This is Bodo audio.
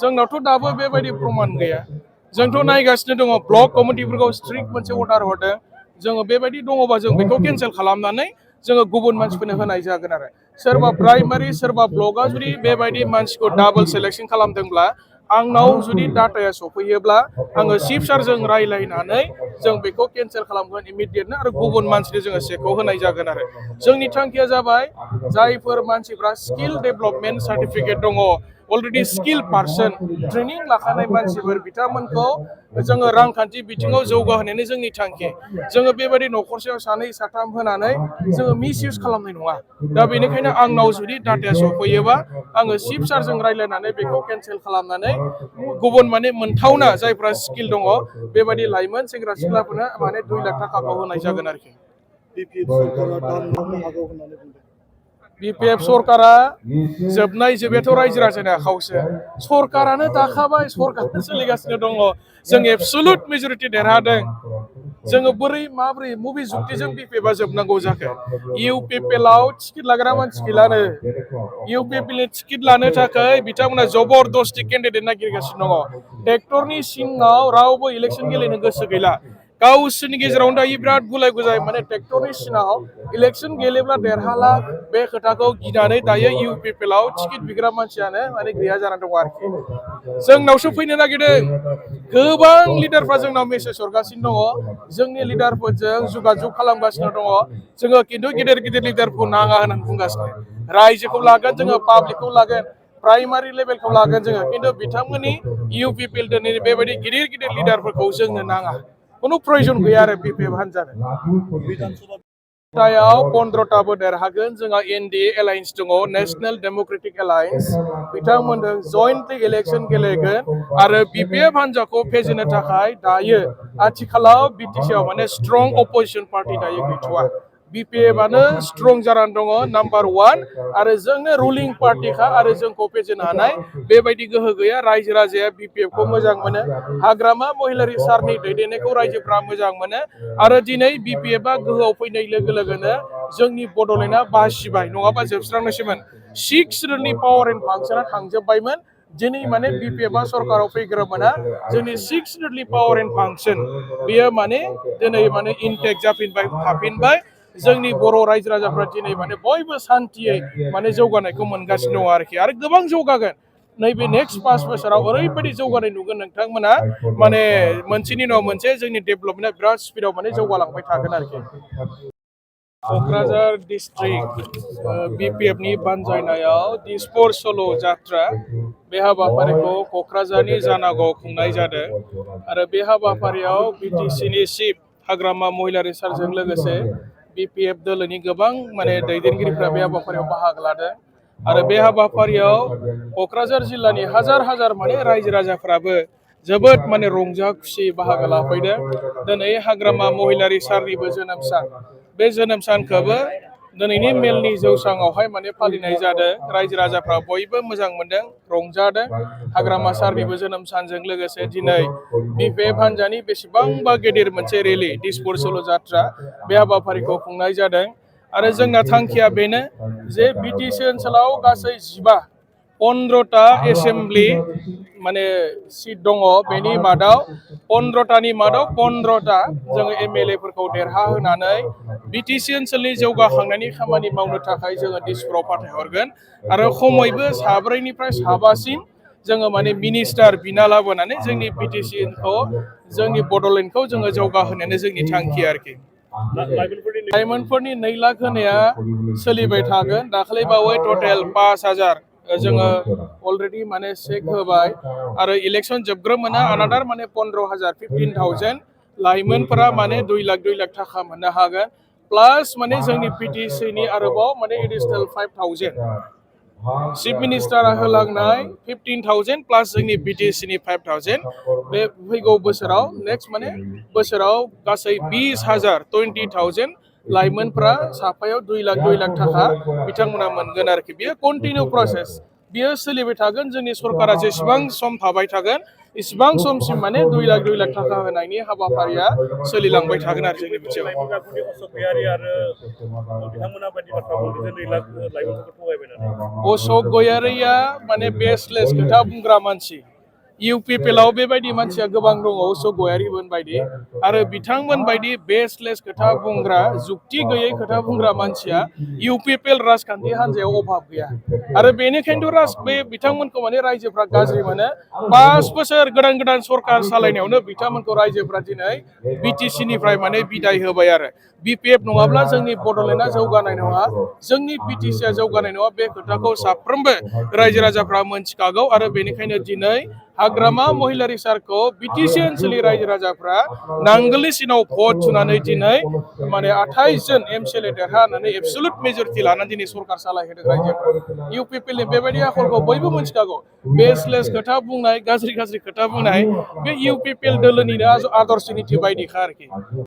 जोंनावथ' दाबो बेबायदि प्रमान गैया जोंथ' नायगासिनो दङ ब्लक कमिटिफोरखौ स्ट्रिक्ट मोनसे अर्डार हरदों जोङो बेबायदि दङबा जों बेखौ केन्सेल खालामनानै जोङो गुबुन मानसिफोरनो होनाय जागोन आरो सोरबा प्राइमारि सोरबा ब्लकआ जुदि बेबायदि मानसिखौ डाबल सेलेक्सन खालामदोंब्ला आंनाव जुदि डाटाया सफैयोब्ला आङो चिफ सारजों रायलायनानै जों बेखौ केन्सेल खालामगोन इमिडियेटनो आरो गुबुन मानसिनो जोङो चेकखौ होनाय जागोन आरो जोंनि थांखिया जाबाय जायफोर मानसिफ्रा स्किल डेभेलपमेन्ट सार्टिफिकेट दङ अलरेडि स्किल पार्सन ट्रेनिं लाखानाय मानसिफोर बिथांमोनखौ जोङो रांखान्थि बिथिङाव जौगाहोनायानो जोंनि थांखि जोङो बेबायदि न'खरसेयाव सानै साथाम होनानै जोङो मिस इउज खालामनाय नङा दा बेनिखायनो आंनाव जुदि डाटाया सफैयोबा आङो चिफ सारजों रायलायनानै बेखौ केन्सेल खालामनानै गुबुन माने मोनथावना जायफ्रा स्किल दङ बेबायदि लाइमोन सेंग्रा सिख्लाफोरनो माने 2 लाख थाखाखौ होनाय जागोन आरोखि बिपिएफ सरकारा जोबनाय जोबैयाथ' रायजो राजानि आखायावसो सरकारानो दाखाबाय सरकारानो सोलिगासिनो दङ जों एबसुलुट मेजरिटि देरहादों जोङो माबोरै बबे जुक्तिजों बिपिएफआ जोबनांगौ जाखो इउपिपिएलआव टिकेट लाग्रा मानसि गैलानो इउपिपिएलनि टिकेट लानो थाखाय बिथांमोना जबरदस्ति केन्डिडेट नागिरगासिनो दङ ट्रेक्टरनि सिङाव रावबो इलेक्सन गेलेनो गोसो गैला गावसोरनि गेजेरावनो दायो बिराद गुलाय गुजाय माने ट्रेक्टरनि सिङाव इलेक्सन गेलेब्ला देरहाला बे खोथाखौ गिनानै दायो इउपिपिएलआव टिकेट बिग्रा मानसियानो माने गैया जानानै दङ आरोखि जोंनावसो फैनो नागिरदों गोबां लिडारफ्रा जोंनाव मेसेज हरगासिनो दङ जोंनि लिडारफोरजों जगाजग खालामगासिनो दङ जोङो खिन्थु गिदिर गिदिर लिडारफोरखौ नाङा होननानै बुंगासिनो रायजोखौ लागोन जोङो पाब्लिकखौ लागोन प्राइमारि लेभेलखौ लागोन जोङो खिन्थु बिथांमोननि इउपिपिएल दिनैनि बेबायदि गिदिर गिदिर लिडारफोरखौ जोंनो नाङा खुनु प्रयजन गैया आरो बिपिएफ हान्जानो तायाव 15ताबो देरहागोन जोंहा एनडिए एलायन्स दङ नेशनेल डेम'क्रेटिक एलायन्स बिथांमोनजों जयन्टलि इलेक्सन गेलेगोन आरो बिपिएफ हान्जाखौ फेजेननो थाखाय दायो आथिखालाव बिटिसिआव माने स्ट्रं अपोजिशन पार्टी दायो गैथ'वा बिपिएफआनो स्ट्रं जानानै दङ नाम्बार 1 आरो जोंनो रुलिं पार्टीखा आरो जोंखौ फेजेननो हानाय बेबायदि गोहो गैया रायजो राजाया बिपिएफखौ मोजां मोनो हाग्रामा महिलारि सारनि दैदेननायखौ रायजोफ्रा मोजां मोनो आरो दिनै बिपिएफआ गोहोआव फैनाय लोगो लोगोनो जोंनि बड'लेण्डआ बासिबाय नङाबा जोबस्रांनोसैमोन 6 सिडुलनि पावार एन्ड फांसना थांजोब्बायमोन दिनै माने बिपिएफआ सरकाराव फैग्रोमोना जोंनि 6 सिडुलनि पावार एन्ड फांसन बेयो माने दिनै माने इनटेक जाफिनबाय थाफिनबाय जोंनि बर' रायजो राजाफ्रा दिनै माने बयबो सान्थियै माने जौगानायखौ मोनगासिनो दङ आरोखि आरो गोबां जौगागोन नैबे नेक्स्ट 5 बोसोराव ओरैबायदि जौगानाय नुगोन नोंथांमोना माने मोनसेनि उनाव मोनसे जोंनि डेभेलपमेन्टआ बिराद स्पिडाव माने जौगालांबाय थागोन आरोखि क'क्राझार डिस्ट्रिक्ट बिपिएफनि बानजायनायाव दिसपुर सल' जात्रा बे हाबाफारिखौ क'क्राझारनि जानागावआव खुंनाय जादों आरो बे हाबाफारियाव बिटिसिनि चिफ हाग्रामा महिलारि सारजों लोगोसे बिपिएफ दोलोनि गोबां माने दैदेनगिरिफ्रा बे हाबाफारियाव बाहागो लादों आरो बे हाबाफारियाव क'क्राझार जिल्लानि हाजार हाजार माने रायजो राजाफ्राबो जोबोद माने रंजा खुसि बाहागो लाफैदों दिनै हाग्रामा महिलारि सारनिबो जोनोम सान बे जोनोम सानखौबो दिनैनि मेलनि जौस्राङावहाय माने फालिनाय जादों रायजो राजाफ्रा बयबो मोजां मोनदों रंजादों हाग्रामा सारनिबो जोनोम सानजों लोगोसे दिनै बिपिएफ हान्जानि बेसेबांबा गेदेर मोनसे रेलि दिसपुर सल' जात्रा बे हाबाफारिखौ खुंनाय जादों आरो जोंना थांखिया बेनो जे बिटिसि ओनसोलाव गासै 15टा एसेम्ब्लि माने सिट दङ बेनि मादाव 15टानि मादाव 15टा जोङो एमएलएफोरखौ देरहाहोनानै बिटिसि ओनसोलनि जौगाखांनायनि खामानि मावनो थाखाय जोङो दिसपुराव फाथायहरगोन आरो खमैबो 4निफ्राय 7सिम जोङो माने मिनिस्टार बिना लाबोनानै जोंनि बिटिसिखौ जोंनि बड'लेण्डखौ जोङो जौगाहोनायानो जोंनि थांखि आरोखि लाइमोनफोरनि 2 लाख होनाया सोलिबाय थागोन दाखालि बावै टटेल 5,000 जोङो अलरेडि माने चेक होबाय आरो इलेक्सन जोबग्रोमोना आनादार माने 15,000 15,000 लाइमोनफोरा माने 2 लाख थाखा मोननो हागोन प्लास माने जोंनि बिटिसिनि आरोबाव माने एडिशनेल 5,000 चिफ मिनिस्टारा होलांनाय 15,000 प्लास जोंनि बिटिसिनि 5,000 बे फैगौ बोसोराव नेक्स्ट माने बोसोराव गासै 20,000 20,000 लाइमोनफ्रा साफायाव 2 लाख थाखा बिथांमोना मोनगोन आरोखि बेयो कन्टिनिउ प्रसेस बियो सोलिबाय थागोन जोंनि सरकारा जेसेबां सम थाबाय थागोन इसिबां समसिम माने 2 लाख थाखा होनायनि हाबाफारिया सोलिलांबाय थागोन आरो जोंनि बिटिआर। लाइमोन आफादनि अशक गयारि आरो बिथांमोना बायदि बाथ्रा बुंदों जे 2 लाख लाइमोनफोरखौ थगायबाय होननानै। अशक गयारिया माने बेसलेस खोथा बुंग्रा मानसि। इउपिपिएलआव बेबायदि मानसिया गोबां दङ अशक गयारिमोन बायदि आरो बिथांमोन बायदि बेसलेस खोथा बुंग्रा जुक्ति गैयै खोथा बुंग्रा मानसिया इउपिपिएल राजखान्थि हान्जायाव अभाब गैया आरो बेनिखायनोथ' बे बिथांमोनखौ माने रायजोफ्रा गाज्रि मोनो। 5 बोसोर गोदान गोदान सरकार सालायनायावनो बिथांमोनखौ रायजोफ्रा दिनै बिटिसिनिफ्राय माने बिदाय होबाय आरो बिपिएफ नङाब्ला जोंनि बड'लेण्डआ जौगानाय नङा, जोंनि बिटिसिआ जौगानाय नङा, बे खोथाखौ साफ्रोमबो रायजो राजाफ्रा मोनथिखागौ आरो बेनिखायनो दिनै हाग्रामा महिलारि सारखौ बिटिसि ओनसोलनि रायजो राजाफ्रा नांगोलनि सिनाव भट थुनानै दिनै माने 28 जन एमसिएलए देरहानानै एबसुलुट मेजरिटि लानानै दिनै सरकार सालायहोदों रायजोफ्रा। इउपिपिएलनि बेबायदि आखलखौ बयबो मोनथिखागौ। बेसलेस खोथा बुंनाय, गाज्रि गाज्रि खोथा बुंनाय बे इउपिपिएल दोलोनिनो आदर्श नीति बायदिखा आरोखि।